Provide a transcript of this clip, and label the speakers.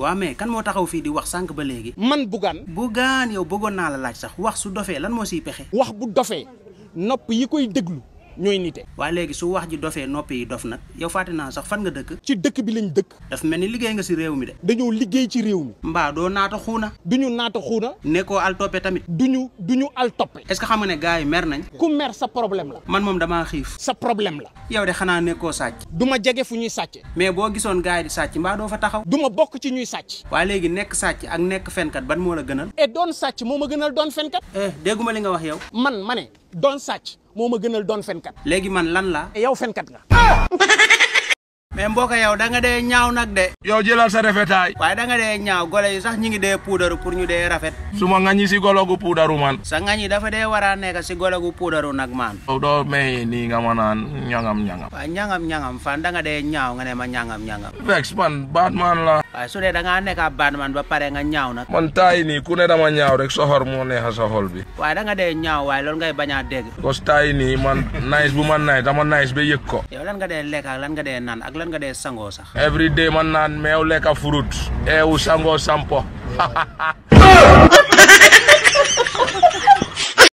Speaker 1: waaw mais kan moo taxaw fii di wax sànq ba léegi.
Speaker 2: man Bougane
Speaker 1: yow bëggoon naa la laaj sax wax su dofee lan moo siy pexe.
Speaker 2: wax bu dofee nopp yi koy déglu ñooy nite.
Speaker 1: waaye léegi su wax ji dofee noppi yi dof nag yow fàtte naa sax fan nga dëkk.
Speaker 2: ci dëkk bi lañ dëkk.
Speaker 1: daf mel ni liggéey nga si réew mi de.
Speaker 2: dañoo liggéey ci réew mi.
Speaker 1: mbaa doo naata xuuna.
Speaker 2: duñu naata xuuna.
Speaker 1: nekkoo al toppe tamit.
Speaker 2: duñu al toppe.
Speaker 1: est-ce que xam nga ne gars yi mer nañ.
Speaker 2: ku mer sa problème la.
Speaker 1: man moom damaa xiif.
Speaker 2: sa problème la.
Speaker 1: yow de xanaa nekkoo sàcc.
Speaker 2: du ma jege fu ñuy sàcc.
Speaker 1: mais boo gisoon gars yi di sàcc mbaa doo fa taxaw.
Speaker 2: du ma bokk ci ñuy sàcc.
Speaker 1: waaye léegi nekk sàcc ak nekk fenkat ban moo la gënal.
Speaker 2: doon sàcc moo ma gënal doon fenkat.
Speaker 1: dégguma li nga wax yow.
Speaker 2: man ma ne doon sàcc moo ma gënal doon fenkat.
Speaker 1: léegi man lan la.
Speaker 2: yow fenkat nga.
Speaker 1: mais mbokk yow da nga dee ñaaw nag de.
Speaker 3: yow jëlal sa rafetaay.
Speaker 1: waaye da nga dee ñaaw golo yi sax ñi ngi dee puudaru pour ñu dee rafet.
Speaker 3: su ma ngañi si golo gu puudaru man.
Speaker 1: sa ngañi dafa dee war a nekk si golo gu puudaru nag maan.
Speaker 3: doo may nii nga ma naan ñangam.
Speaker 1: waaye ñangam fan da nga dee ñaaw nga ne ma ñangam.
Speaker 3: Vex man Batman la.
Speaker 1: waaye su dee da ngaa nekk ab Batman ba pare nga ñaaw nag.
Speaker 3: man taay nii ku ne dama ñaaw rek soxor moo neex sa xol bi.
Speaker 1: waaye da nga dee ñaaw waaye loolu ngay bañ a dégg.
Speaker 3: parce que taay nii man nice bu man nice dama nice ba yëg ko.
Speaker 1: yow lan nga dee lekk ak lan nga dee naan ak lan nga dee sangoo sax.
Speaker 3: every day man naan meew lekka fruit. eewu sangoo sampo.